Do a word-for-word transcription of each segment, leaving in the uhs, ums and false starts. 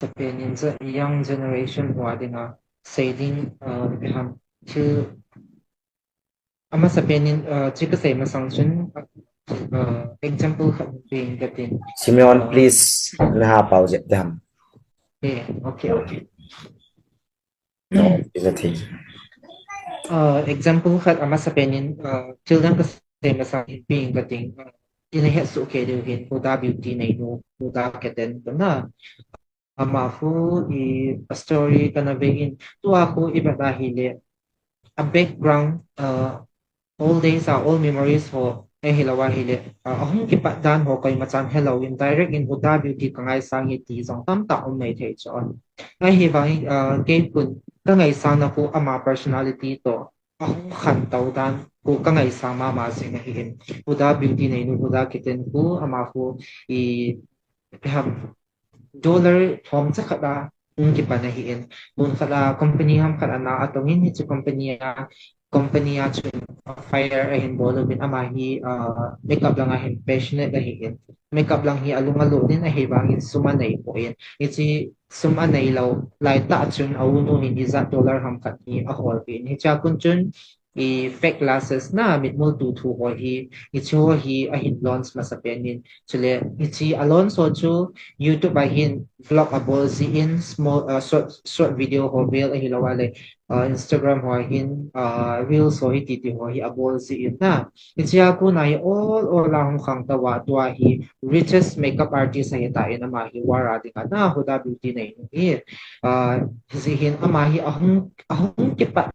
Amasapen in, young generation ho dinga sei ding, uh, ipi ham, thil, amasapen in, uh, chu kasei masang chun, uh, example khat pe inge katin. Simeon, uh, please, naha pau jep dam. Eh, okay, okay. No, is a thing. Uh, example khat amasapen in, uh, thil dang kasei masang in pe inge katin. Uh, ina hetsoh kei diu hin, Huda Beauty neinu, Huda Keten, na. Ama khu i a story kana ve in, tua khu ivet ahile, a background, uh, all days a, all memories ho, ahilou ahile, uh, ahung kipat dan ho koimachan helou in, direct in Huda Beauty kangaisang e ti jong tamtah um mai thei chu. Ahivangin, uh, kei khun kangaisang na khu ama personality toh ahung khantou dan khu kangaisang mama jing ahi in. Huda Beauty neinu, Huda Keten khu, ama khu i, ipi ham, dollar thom chakhat a hung kipan ahi in. Mun khat a company ham khat a na atong in, hichu company a, company a chun fire ahin bol uvin, ama hi, uh, makeup lang a hin passionate ahi in. Makeup lang hi alung alut in, ahivangin sum anei poi. Hiche sum anei lou lai tah chun a unu hin ijat dollar ham khat hi ahol peh in. Hichea kon chun i fake lashes na, mitmul tuthu ho hi, hiche ho hi ahin launch masapen in. Chule hiche a launch ho chu YouTube a hin vlog abol jin, small, uh, short, short video ho vel ahilou ahile, uh, Instagram ho hin, uh, reels ho hi titi ho hi abol jin na. Hichea kon a hi ol ol a hung khangtou a, tua hi richest makeup artist ahitan, ama hi world a dinga na, Huda Beauty neinu hi. Uh, hijeh hin ama hi ahung, ahung kipat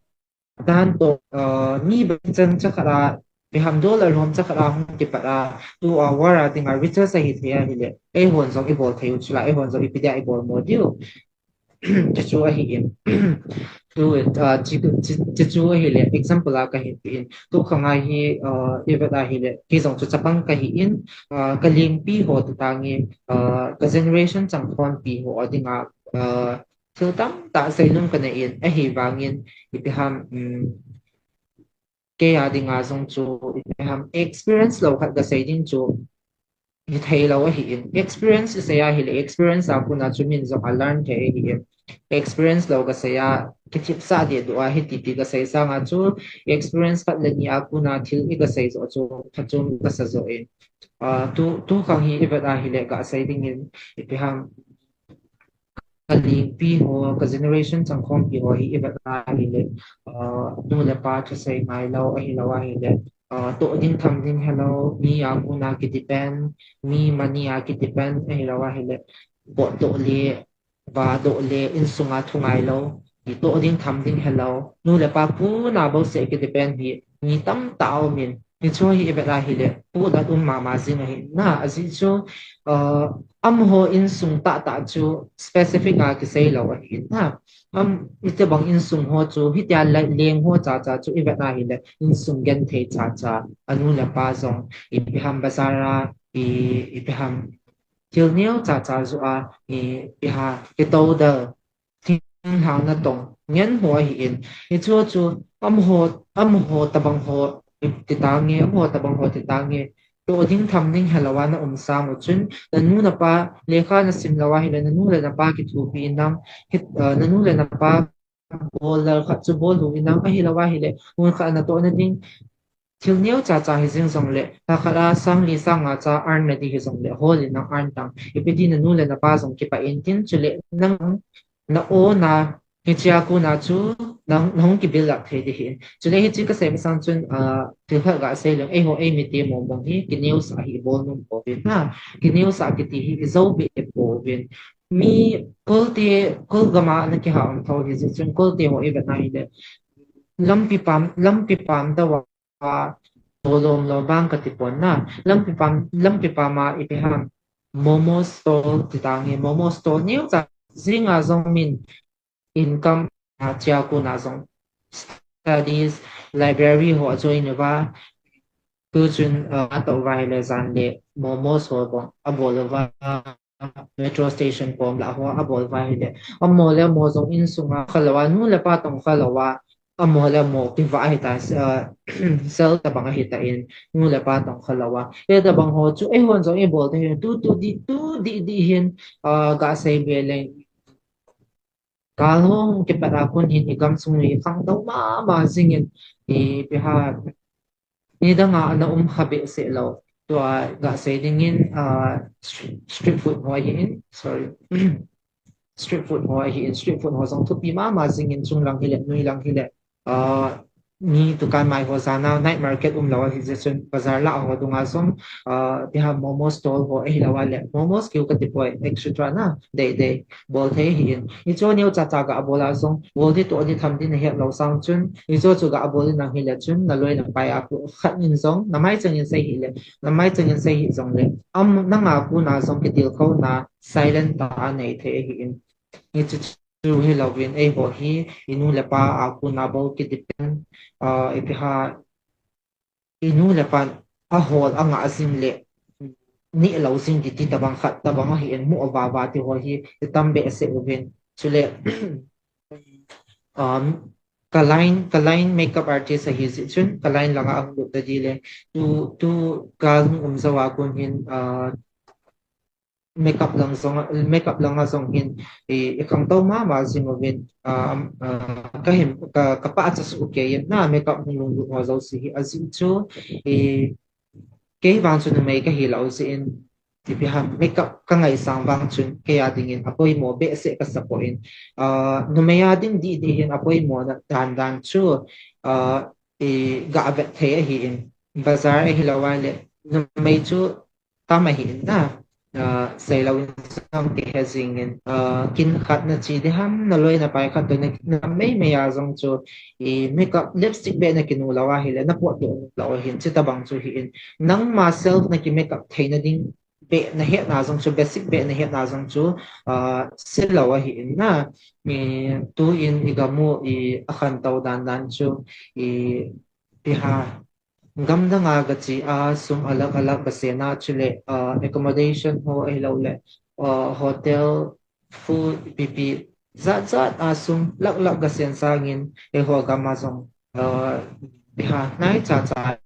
dan toh, uh, mi bangchan chakhat a, ipi ham, dollar thom chakhat a hung kipat a, tua world a dinga richest ahi thei ahile, eihon jong ibol thei u chula, eihon jong ipi dia ibol mo diu. Chuchu ahi in. Tu, uh, chu, chu, chuchu ahile, example a kahin pe in. Tu khang a hi, uh, ivet ahile, kei jong chu chapang kahi in, uh, kalengpi ho ti tange, uh, ka generation changkhompi ho a dinga, uh, thil tamtah seinom kanei in, ahivangin, ipi ham, um, kei a dinga jong chu, ipi ham, experience lou khat kasei ding chu, hithei lou ahi in. Experience isei ahile, experience a kon a chu min jong a learn thei ahi in. Experience lou kasei a, kithipsah dehduh a, hiti ti kasei sang a chu, experience khat le ni a kon a thil ikasei joh chu, phachom kasa joh in. Uh, tu, tu khang hi ivet ahile, kasei ding in, ipi ham, kalengpi ho, ka generation changkhompi ho hi ivet ahile, uh, nu le pa thusei ngailou, ahilou ahile, uh, toh ding tham ding helou, mi a kon a kidepend, mi money a kidepend, ahilou ahile, potdoh le, vadoh le, insung a thu ngailou, itoh ding tham ding helou, nu le pa kon a bouseh kidepend hi, mi tamtah aum in, hichu hi ivet ahile, pohnat um mama jing ahi na, ajeh chu, uh, amaho insung tahtah chu specific a kisei lou ahi na. Am, itobang insung ho chu, hitia leng ho chacha chu ivet ahile, insung genthei chacha, anu le pa jong, ipi ham bazar a, i, ipi ham, thil neocha cha joh a, i, ipi ham, kitoudal, thinglhang natong ngen ho ahi in. Hichu chu, amaho, amaho tobang ho ti tange, amaho tobang ho ti tange, toh ding tham ding helou a naum sang u chun, nanu napa lekha nasim lou ahile, nanu le napa kithopi in lang, hit, uh, nanu le napa bol lal khat chu bol lhu in lang, ahilou ahile, mun khat a natohna ding, thil neocha cha hijing jongle, lha khat a sang li sang nga cha earn nading hijongle, hol in lang earn tan. Ipi ti nanu le napa jong kipah in tin, chule nang na-o na, hichea kon a chu nang, nahung kibuild up thei ding ahi. Chule hiche kasei masang chun, ah, thil khat gasei leng, eiho eimite mong mong hi, kineosah hi ibol nom pouvin na, kineosah kiti hi ijou beh pouvin. Mi kolte, kol gam a ana kihah um tho hijeh chun, kolte ho ivet na hile, lampi pam, lampi pam dou a, tolom lou vang kati pon na. Lampi pam, lampi pam a ipi ham, momo stall ti tange, momo stall neocha jing a jong min income a, chea kon a jong studies, library ho ajoin uva, tu chun, uh, atoh uva hile jan le momo stall bou abol uva, metro station kom lah ho abol uva hile, amaho le amaho jong insung a khalou a, nu le pa tong khalou a, amaho le amaho kivah ahitan, uh, sell tobang ahitan, nu le pa tong khalou a. Hitobang ho chu eihon jong ibol thei hin, tu, tu di, tu di di hin, uh, gasei be leng, Gal hung kipat a kon hin i gamsung hi khangtou mama jingin, ipi ham, nidang a ana um kha behseh lou. Tua gasei dingin, ah, street, street food ho ahin, sorry. Street food ho ahin, street food ho jong thupi mama jingin, chunglang hile, nuilang hile, ah, mi dukan mai ho jana, night market umlou ahi jeh chun, bazar lah ho dunga jong, ah, ipi ham, momo stall ho ahilou le, momos kiu kati poi, et cetera na, dei dei bol thei ahin. Hichu neocha cha ga bol a jong, bol ding toh ding tham ding nahet lou sang chun, hichu chu ga bol ding nang hile chun, naloi napai a khat in jong, namai chang in sei hile, namai chang in sei hih jongle, am, nanga kona jong kitilkhouna, silent tah a nei thei ahin. Hichu chu hilouvin, eiho hi, inu le pa a kona bou kidepend, ah, ipi ham, inu le pan ahol angah jing le, neh lou jing ding ti tabang khat, tabang ahin, mu a vava ti ho hi, itam behseh uvin. Chule, um, ka line, ka line makeup artist ahi jeh chun, ka line langa ahung lut ta ding le, tu, tu gal hung um jou a kon hin, ah, makeup lang jong, makeup langa jong hin, i, i khangtou mama jing uvin, ah, ah, ka hin, ka, ka pachat soh kei in na, makeup hung lunglut ho jouse hi, ajeh chu, i, kei vang chu numei kahi lou jeh in, ipi ham, makeup ka ngaisang vang chun, kei a dingin apoimo behseh kasa poi. Ah, numei a ding didi hin apoimo na dan dan chu, ah, i, ga vet thei ahin, bazar ahilou le, numei chu tam ahin na, ah, seilou in jong kihe jingin, ah, kin khat nache ding ham, naloi napai khat toh na, na meimei a jong chu, i, makeup, lipstick beh nakinu lou ahile, napotdoh lou ahin, chuti tabang chu ahin. Nangma self naki makeup theina ding beh nahetna jong chu, basic beh nahetna jong chu, ah, se lou ahin na, i, tuin i gam u, i, akhangtou dan dan chu, i, ipi ham, gamdang a gache a, sum alag alag gasena, chule, ah, accommodation ho ahilou le, ah, hotel, food, ipi ipi, jat jat a sum lak lak gasen sangin, eiho gam a jong, ah, ipi ham, naicha cha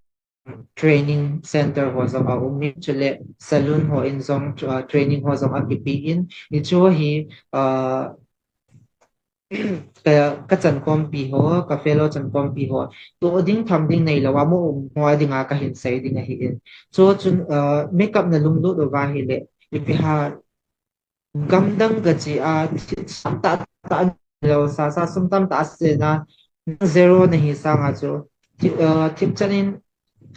training center ho jong aum in, chule salon ho in jong, ah, training ho jong akipe in, hichu hi, ah, ka, ka chankhompi ho, ka fellow chankhompi ho, toh ding tham ding neilou a, mo um ho a dinga kahin sei ding ahin. Chu chun, ah, makeup nalunglut uva ahile, ipi ham, gamdang gache a, thip tah tah lou, sa, sa sum tamtah asena, zero nahi sanga chu, thip, ah, thipchan in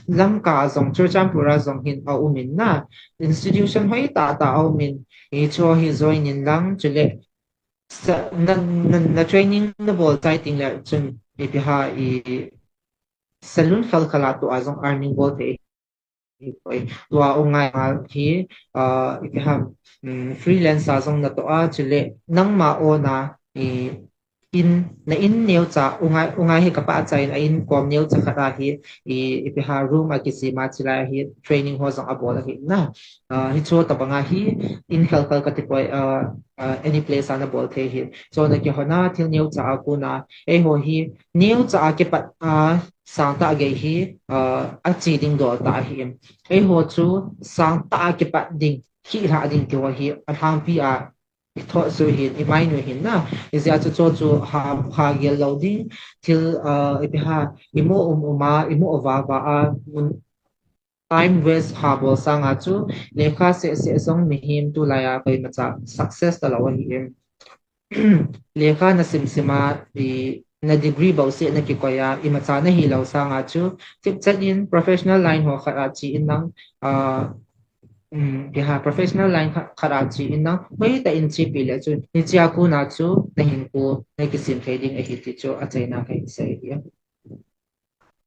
Lamka a jong, Churachandpur a jong hin aum in na, institution hoitah tah aum in, hichu hi join in lang, chule, sa, na, na, na training nabol chai teng le chun, ipi ham, i, salon khel khel a toh a jong earning bol thei. Tua u ngai ngal hi, ah, ipi ham, um, freelance a jong natoh a, chule nangma own a, i, in, na in neocha, u ngai, u ngai hi ka pachat in, a in kom neocha khat a hi, i, ipi ham, room akisem a, chulai a hi training ho jong abol ahi na. Ah, hichu tabang a hi, in khel khel kati poi, ah, ah, any place a nabol thei hi. So nakihon a, thil neocha a kona, eiho hi, neocha a kipat a, sangtah gei hi, ah, ache ding dol tah ahi. Eiho chu sangtah a kipat ding, kihlah ding ti ho hi, alhangpi a, i thot chu hin, i mainu hin na. Hijeh a chu chu chu ha, ha gel lou ding, thil, ah, ipi ham, i mo um um a, i mo vava a, mun, time waste ha bol sanga chu, lekha seh seh jong mihem tulai a koimacha success talou ahi. Lekha nasim sim a, i, na degree bou seh nakikoi a, imacha nahilou sanga chu, thipchan in professional line ho khat a che in lang, ah, um, ipi ham, professional line khat, khat a che in lang, hoitah in chepi le chun, hiche a kona chu, nahinkho, nakisem thei ding ahi ti chu, achaina kahin sei ahi.